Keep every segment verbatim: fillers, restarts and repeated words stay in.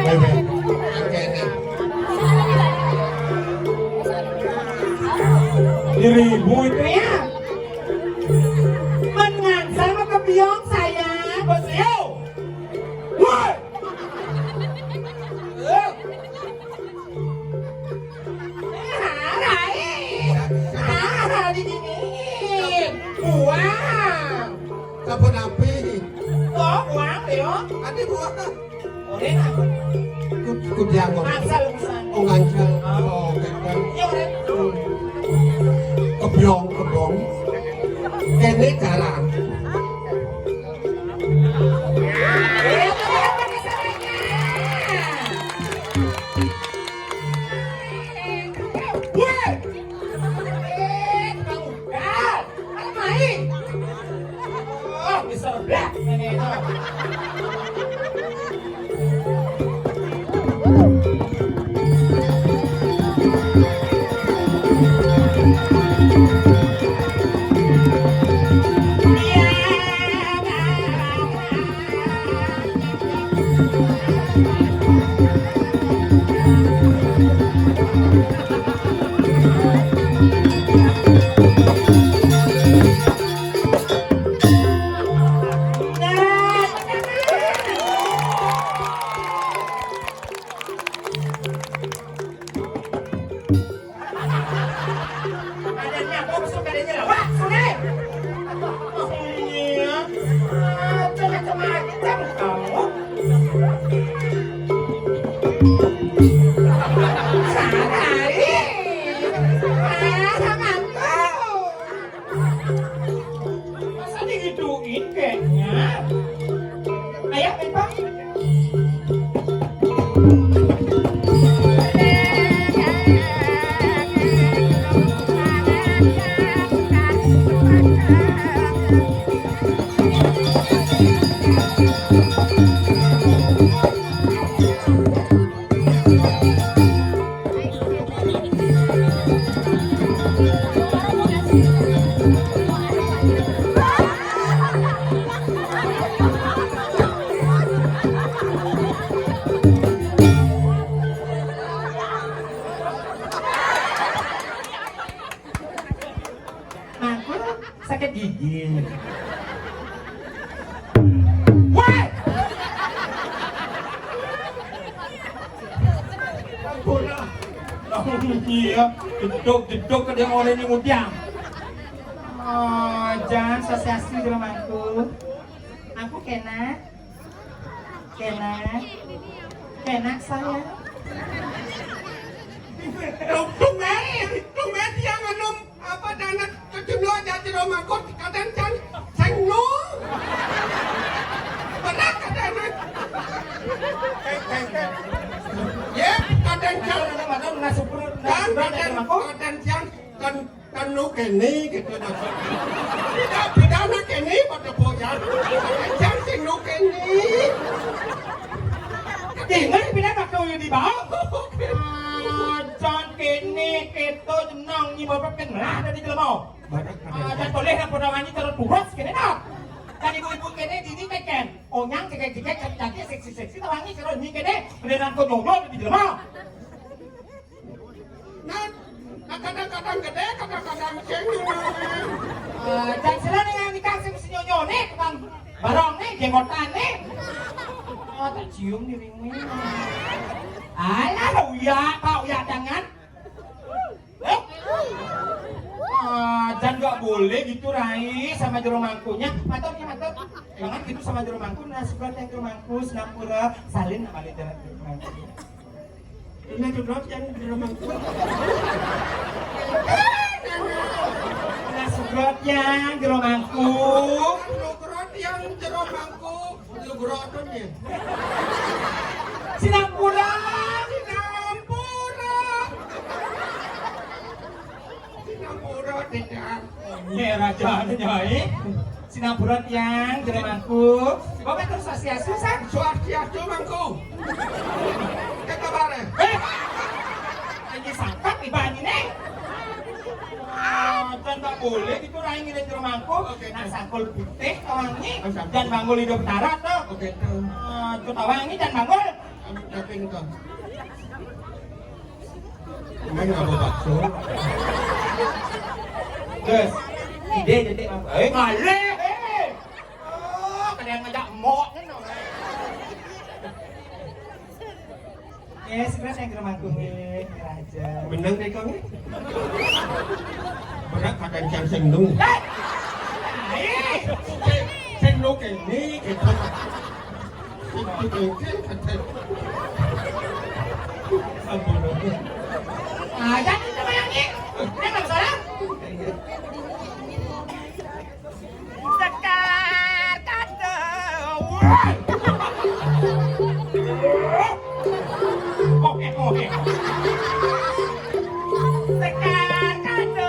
Bébé. Diribut. Ria. Mén ngangsal mah kebiong, sayang. Bos, yo. Woi. Yo. Ah, lain. Ah, di sini. Buang. Sampun api. Oh, buang, yo. Adi buang. Ora. Ku, ku dianggo. Angsal pisan. Oh, ngangsal. Oh, kénten. Ya, ora. Kebyong, kebong. Kéné jarang. Woi! Eh, tukang ugal. Ayo, mai. Oh, bisa rebah ini. Ada nyamuk, suka ada nyelawak, sudah. Iya. Macam-macam kamu. Sakali. Ah, sama aku. Masa digituin kayaknya? Ayo, Bang. Mangkul sakit gigi. Woi! Ampun lah. Iya, jeduk-jeduk ke dia orang ini ngudiang. Oh, jangan sosiasi dulu, Mangkul. Aku kena. Kena. Kena saya. Tumben, tumben dia nganum apa, dana kecil aja jero mangkuk, kadang can, cengnu. Berat kadang. Ya, kadang can. Kan, kadang, kadang can, kan Kan nu kéné gitu dah. Tidak, bedana kéné pada boyan. Jangan sing nu kéné. Kéné pindah ke kayu di bawah. Ah, jangan kéné, kéto jenang, nyi bapak kan lah ada di jelema. Ah, jangan boleh nak potongan ini terus turus kéné dah. Dan ibu-ibu kéné dini kékén. Onyang cekek-cekek, cantik-cantik, seksi-seksi, tawangi, kalau nyi kéné, beneran kok jodoh di jelema. Nah, kadang-kadang gedé, kadang-kadang cengeng. Eh, dan sira ning nikah sing mesti nyonyone, tukang barong nih, jenggotan nih. Oh, tak cium dirimu. Alah, uya, Pak Uya, jangan. Eh? Ah, dan nggak boleh gitu, Rai, sama jero mangkunya. Matur, ya, matur. Jangan gitu sama jero mangku. Nah, sebelah yang jero mangku, sinampura, salin, balik jalan jero mangku. Nah, sugrot yang jero mangkuk. Nah, sugrot yang jero mangkuk. Sugrot yang jero mangkuk. Sugrot tuh nih. Sinampura. Sinampura. Sinampura tidak. Nyai raja anu nyai. Sinampura tiang jero mangku. Bapak terus swastiastu, Sang? Swastiastu, Mangku. Kita bareng. Eh, ini sangkap ibadah ini. Ah, jan tak boleh gitu, rai ngiring ke rumahku. Oke, nak sangkul putih tawangi. Oh, sangkul. Jan banggul hidup tarat tuh. Oke, tuh. Ah, tuh tawangi jan banggul. Tapi engkau. Emang nggak mau bakso? Terus, ide jadi apa? Eh, ngalih. Eh. Oh, kena ngajak mok. Eh, sebenarnya yang ke rumahku nih, raja. Menang deh kau nih. Berat kadang jam sing nu. Eh! Eh! Sing nu kene gitu. Sing nu kene gitu. Ampun. Ah, jangan sama yang ini. Dia nggak salah. Sekar kata. Woi. Oke, oke. Sekar kata.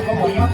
Mampunya.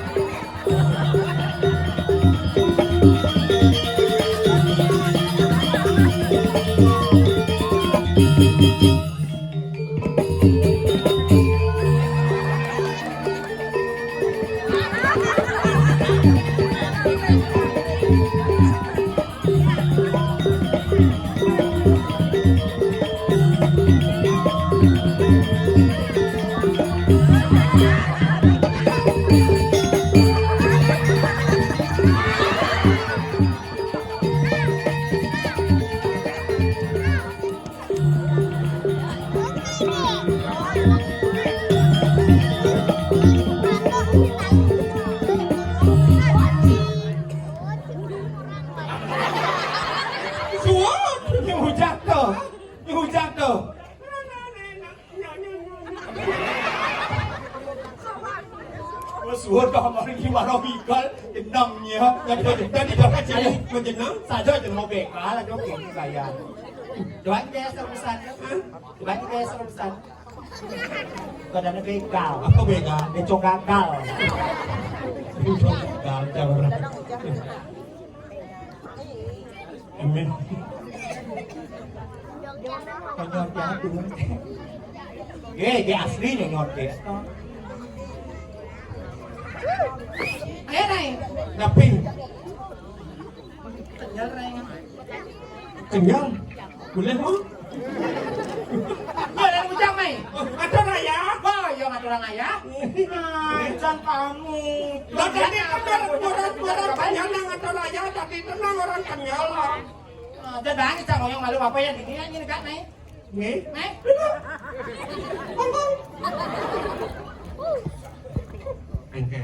Suwun, nyuhun jatuh, nyuhun jatuh. Wes suwun kok mari ki waro mikal, jenengnya. Jadi, jadi, jadi, jadi, jeneng. Saja jeneng bekal, aja kene saya. Coba kita serusan. Coba kita serusan. Bukan ada bekal. Apa bekal? Becok gagal. Becok gagal, jawab. Amin. Nyonya jatuh. Ye, ye asli nyonya. Ayo, Rai. Ngapain? Kenyal, Rai. Kenyal? Boleh, Mak? Boleh, Bujang, Mai. Oh, ada Raya? Oh, iya, ada orang Raya. Ah, jan kamu. Lah, tadi kan orang, orang kenyal yang ada Raya, tadi tenang orang kenyal, Mak. Ah, jan bang, Cak Moyong malu apa ya, ini, ini, Kak, Mai? Nggih. Mai? Monggo. Engke.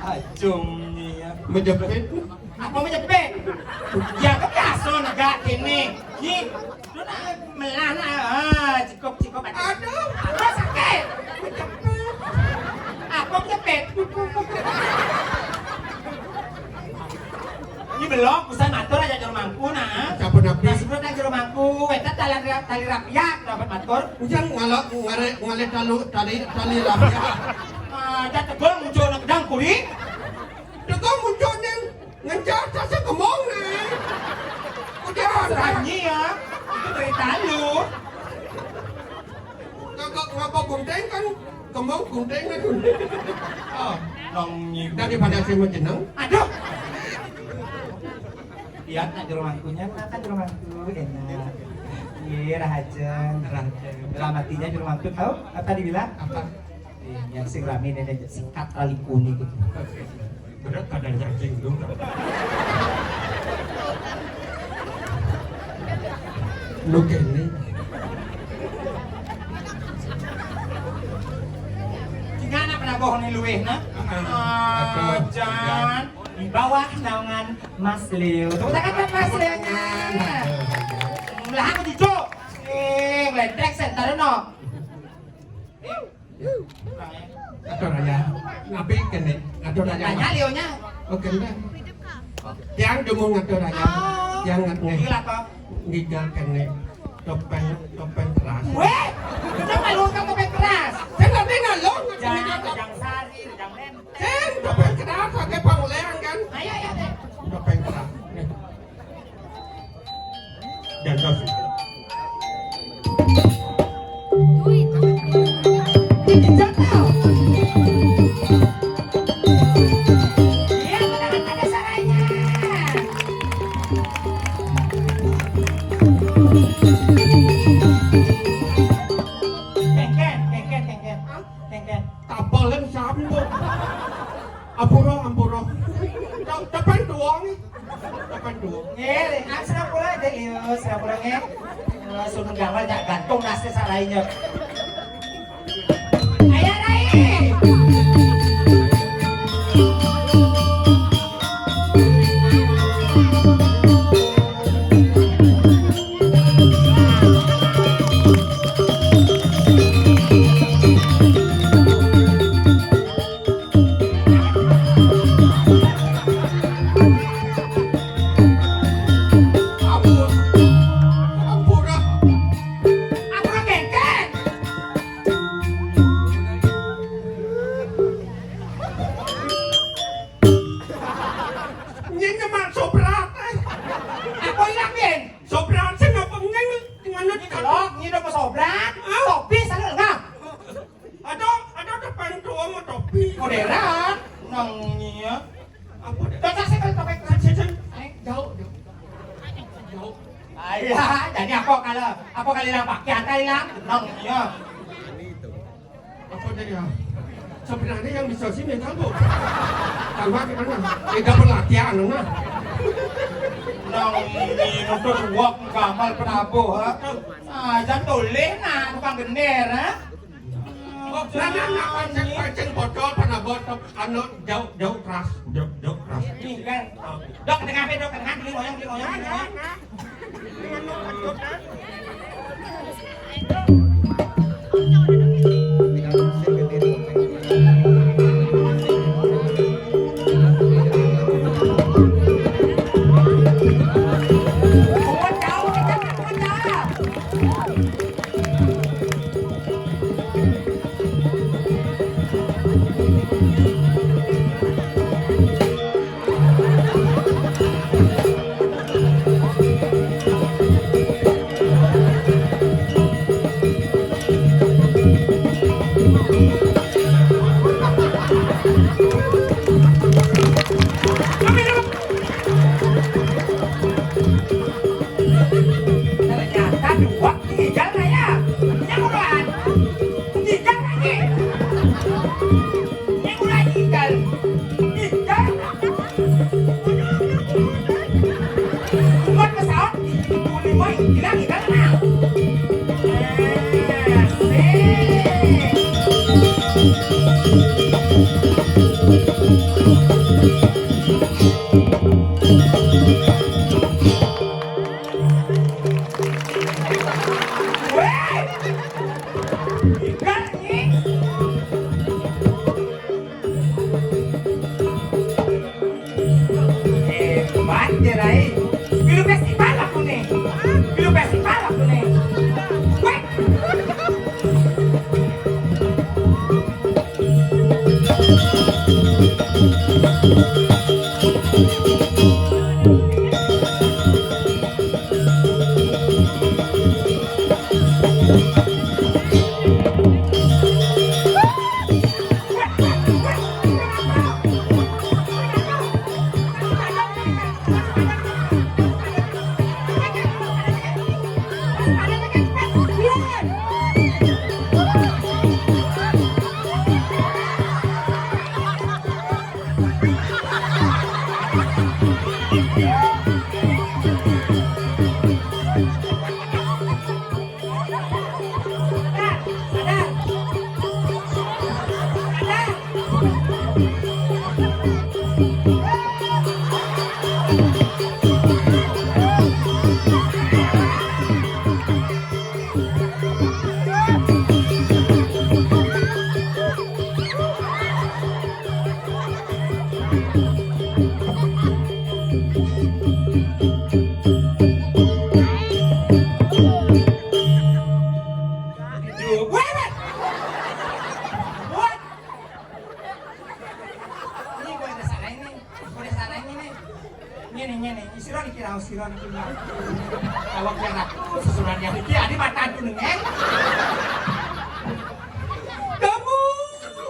Acungnya. Menjepit. Apa jepit? Ya, kan biasa negak kene. Ni, lu nak melah nak. Ah, cukup, cukup. Aduh. Aduh, sakit. Apa jepit? Apa jepit? Ini belum, usah matur aja jero mangku, nah. Siapa nabi? Nah, sebelum nang jero mangku, weta tali, tali rapiak, dapat matur. Ujang ngalak, ngare, ngale talu, tali, tali rapiak. Ah, ada tegol muncul nang gedang kuri. Tegol muncul nang ngejar sasa kemong, nih. Udah, ah, serah nyi ya. Itu berita lu. Ngapa, ngapa gunting kan? Kembang gunting kan? Oh, nong nyi. Daripada saya mau jeneng. Aduh. Lihat nak jero mangkunya, makan jero mangku, enak. Iya, rahajeng, rahajeng. Dalam hatinya jero mangku tahu apa dibilang? Apa? Iya, yang sing rame nenek sikat tali kuning gitu. Berat badan cacing lu. Lu kene. Gimana penabuh nih luweh, nah? Heeh. Ah, aduh. Jan, di bawah naungan Mas Leo. Tepuk tangan buat Mas Leo-nya. Lah, aku cucuk. Eh, ledek sentarono. Atur aja. Napi kene? Atur aja. Tanya Leo-nya. Oke, udah. Yang demo ngatur aja. Oh. Yang ngat-, nge-, gila apa? Ngigal kene. Topeng, topeng keras. Weh, kenapa lu kan topeng keras? Saya nggak dengar lo. Jangan, jangan sari, jangan lem. Kan topeng keras pakai pangulean kan? Ayo, ayo, deh. Topeng keras. Nih. Jantos. Iya, benar, ada suaranya. Kengken, kengken, kengken. Kengken. Tapelen sambung. Ampura, ampura. Tau, depan doang nih. Depan doang. Nggih, ah, sinampura, Dek, yo, sinampura, nggih. Langsung gambar, jak gantung nasi sak lainnya. Ayo, Rai. Ampun. Ampura. Ampura kengken. Nyen nyemak sobrat, eh. Apa ilang, Yen? Sobrat sing apa ngene? Ngene. Ini celok, ini udah sobrat. Hah? Topi sana enggak? Ada, ada depan tua mau topi. Modern. Nang iya. Apa deh? Tata sih kalau topeng. Sik, sik, sik. Ayo. Jauh, jauh. Jauh. Ayah, jadi apa kalau, apa kali lah pakaian kali lah? Nang iya. Apa deh ya? Sebenarnya yang bisa sih minta bu. Tambah gimana? Tidak berlatihan, nah. Nang ini nuntut uang gamal penabuh, ha? Ah, jangan toleh nah, tukang gender, ha? Nah, nah, nah, pancing, pancing botol, pernah botol, anu, jauh, jauh keras, jauh, jauh keras. Nih, kan. Dok, tengah, dok, tengah, gini, ngoyang, gini, ngoyang, gini, ngoyang. Ternyata dua, tiga, ya. Kamu.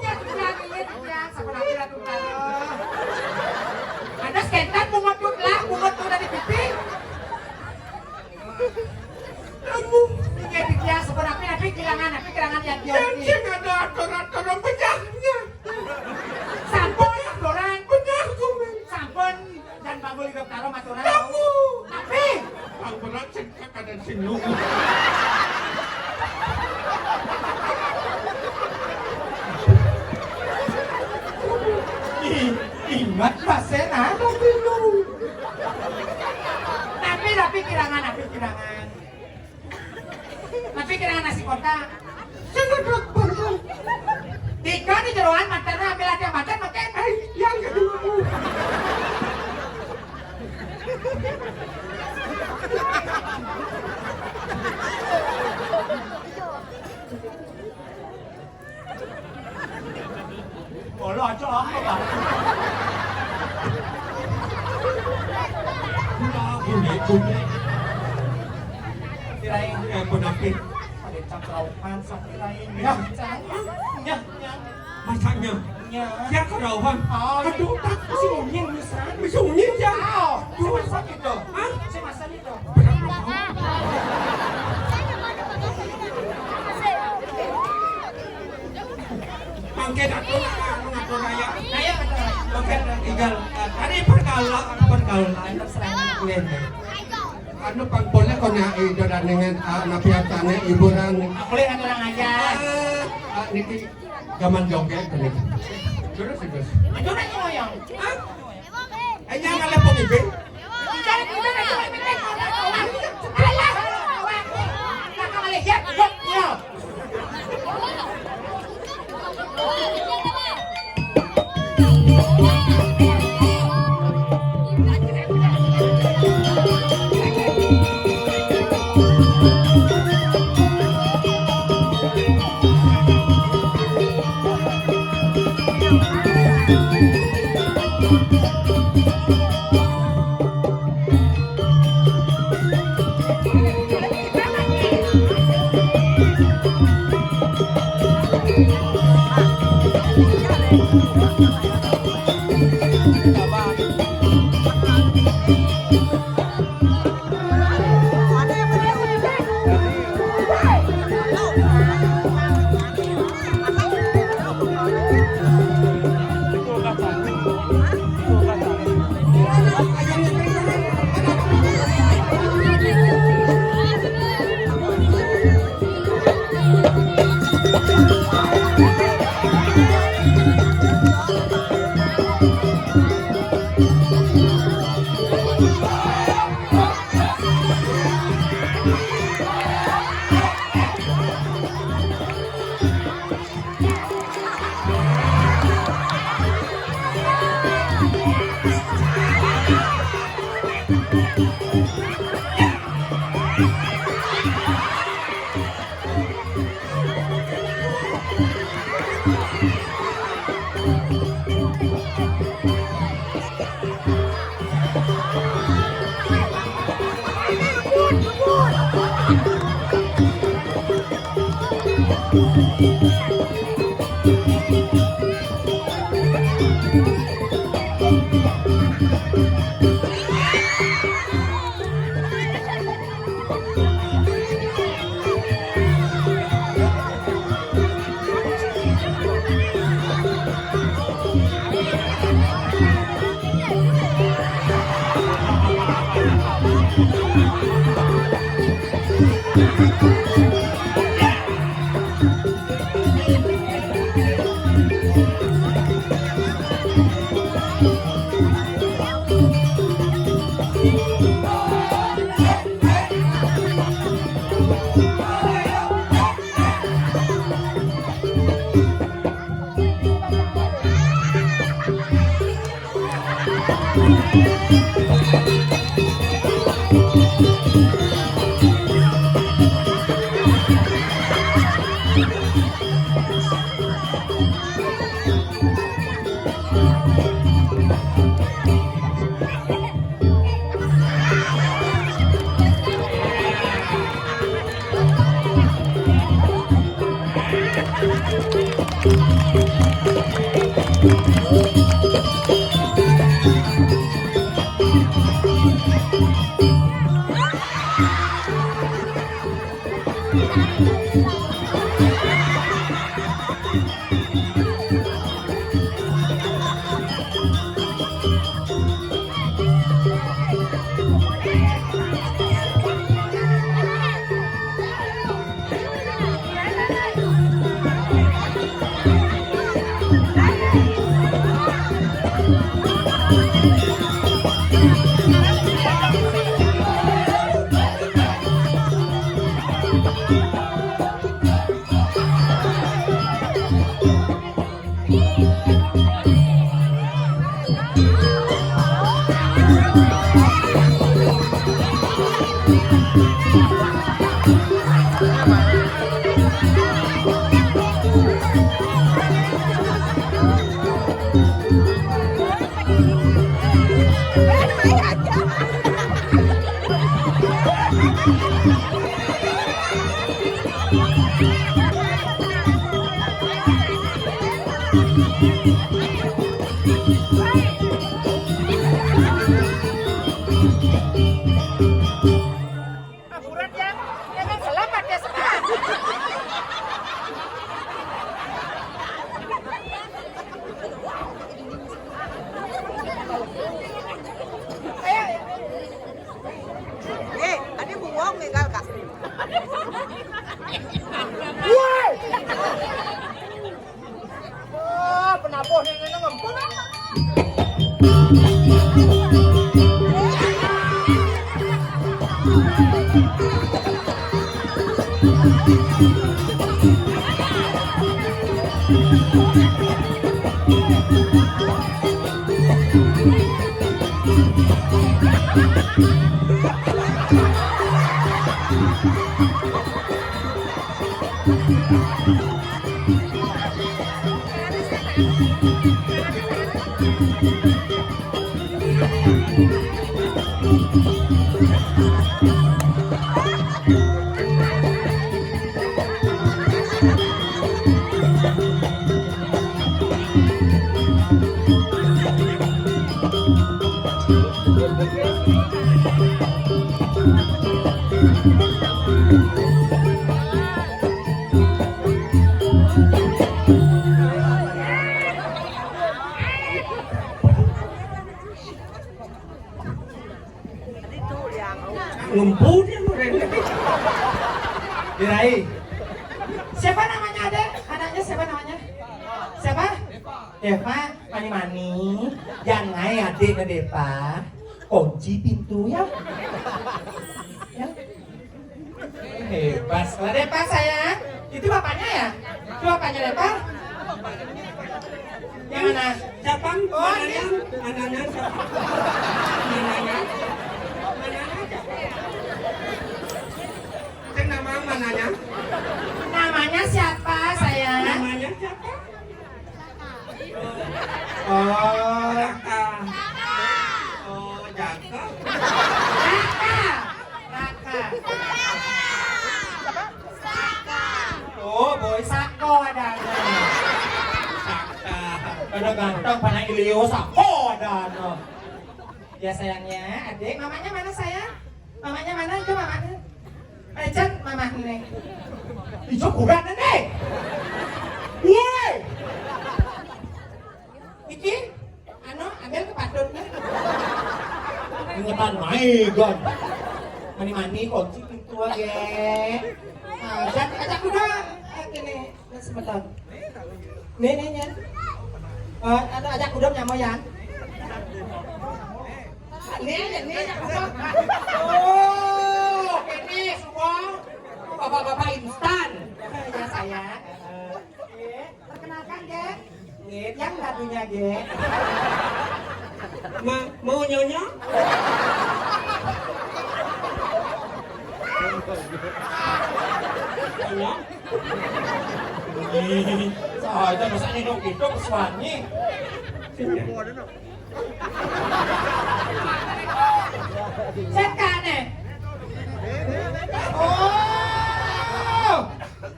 Ya, ya, ya, ya, sampun ampir, Ratu Taro. Ada sekentan bungut tuh lah, bungut tuh dari pipi. Kamu. Iya, iya, sampun ampir, ampir kirangan, ampir kirangan ya, dia. Yang sing ada atur-aturan penyaknya. Sampun, aturan. Benar, Gumen. Sampun. Dan Pak Guli Gap Taro maturan. Kamu. Tapi. Bang berat sing kakak dan sing nunggu. Ih, ingat pasien ada dulu. Tapi, tapi kirangan, tapi kirangan. Tapi kira nasi kotak. Sing gedhek bener. Tiga di jeroan materna ambil latihan mater makin. Eh, yang kedua. Ora aja apa, Pak? Kula bule-bule. Kirain, eh, pun apik. Pada cap raupan, sok kirain. Ya. Ya, ya. Masaknya? Ya. Ya, kerauhan. Oh, iya. Aduh, tak. Sunyi, pisan. Sunyi, ya. Oh, duh, sakit, tuh. Hah? Saya masa nih, tuh. Mangke atur, anu, atur raya. Ayo, atur. Mangke tinggal, eh, tadi pergaulan, pergaulan. Nggih, nggih. Anu pangpone kok nek ido danengan, ah, napi atane hiburan. Boleh atur aja. Eh, ah, niki zaman joget niki. Terus, terus. Ayo, ayo, ayo. Hah? Eh, jangan lepon ibu. Apuran ya, jangan selamat ya sekarang. Ayo, ayo. Eh, tadi buang nih, Gal, Kak. Woi! Oh, penabuh ini ngempun. Ngempun ya, Ren. Diraih. Siapa namanya, Adek? Anaknya siapa namanya? Siapa? Deva. Mani-mani. Jangan, Adek, Deva. Kunci pintu ya. Ya. Hebat. Lah, Deva, sayang. Itu bapaknya ya? Itu bapaknya, Deva? Yang mana? Siapa? Oh, mananya? Ini. Mananya siapa? Mananya? Mananya siapa? Itu nama mananya? Namanya siapa, sayang? Namanya siapa? Oh. Raka. Oh, Jaka. Raka. Raka. Saka. Oh, boy, Sako ada. Saka. Ada ganteng, panah Ilio, Sako ada. Ya, sayangnya, Adek. Mamanya mana, sayang? Mamanya mana itu, mamanya? Ecen, mamanya. Ijo kurang nih. Woi. Iki, anu, ambil ke patutnya. Ingetan maegan. Mani-mani kunci pintu aja. Nah, ajak, ajak udah. Eh, gini. Sebentar. Nih, nih, nih. Eh, ada ajak udah nyamuk ya. Nih, nih, nih, ajak udah. Oh, ini semua bapak-bapak instan. Ya, sayang. Perkenalkan, Gek. Gek, yang satunya, Gek. Ma-, mau nyonya? Nyonya? Ih, saya masa nyodok gitu ke suami. Setan, eh. Oh,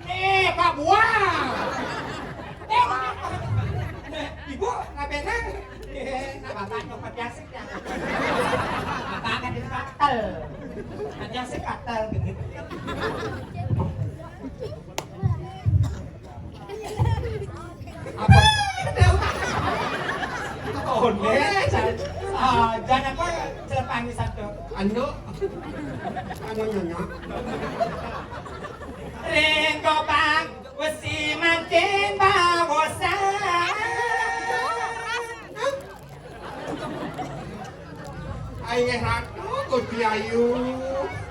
eh, Pak Buang. Eh, Ibu, ngapain? Eh, nah, Bapak nyopet ya, sih, ya. Bapak kan di katel. Kan ya, sih, katel, gitu. Anu, anu nyonya. Ring gobag besi mangkin baosan. Inggih Ratu, Gusti Ayu.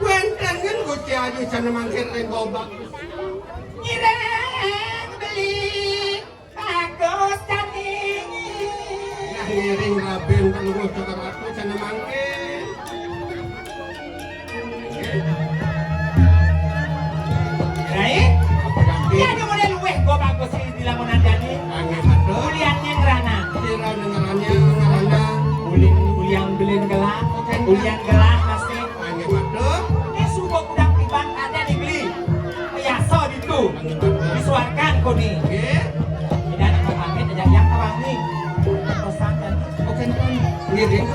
Wénten nggih Gusti Ayu sané mangkin ring gobag besi. Ngiring beli bagus jani. Nah, ngiring rabin pelungguh Cokor Ratu sané mangkin. Rai, apa ganti? Ya, ada model luweh gobag besi di lamunan jani. Inggih Ratu. Ulian nyén ngrana. Sira ngrana, ngrana. Ulin, ulian belin gelah. Ulian gelah masih. Inggih Ratu. Ini suba kudang tiban ada di beli. Biasa ditu. Inggih Ratu. Disuarkan koni. Nggih. Tidak ada pamit aja yang kawangi. Pesan dan Oke, ngiring.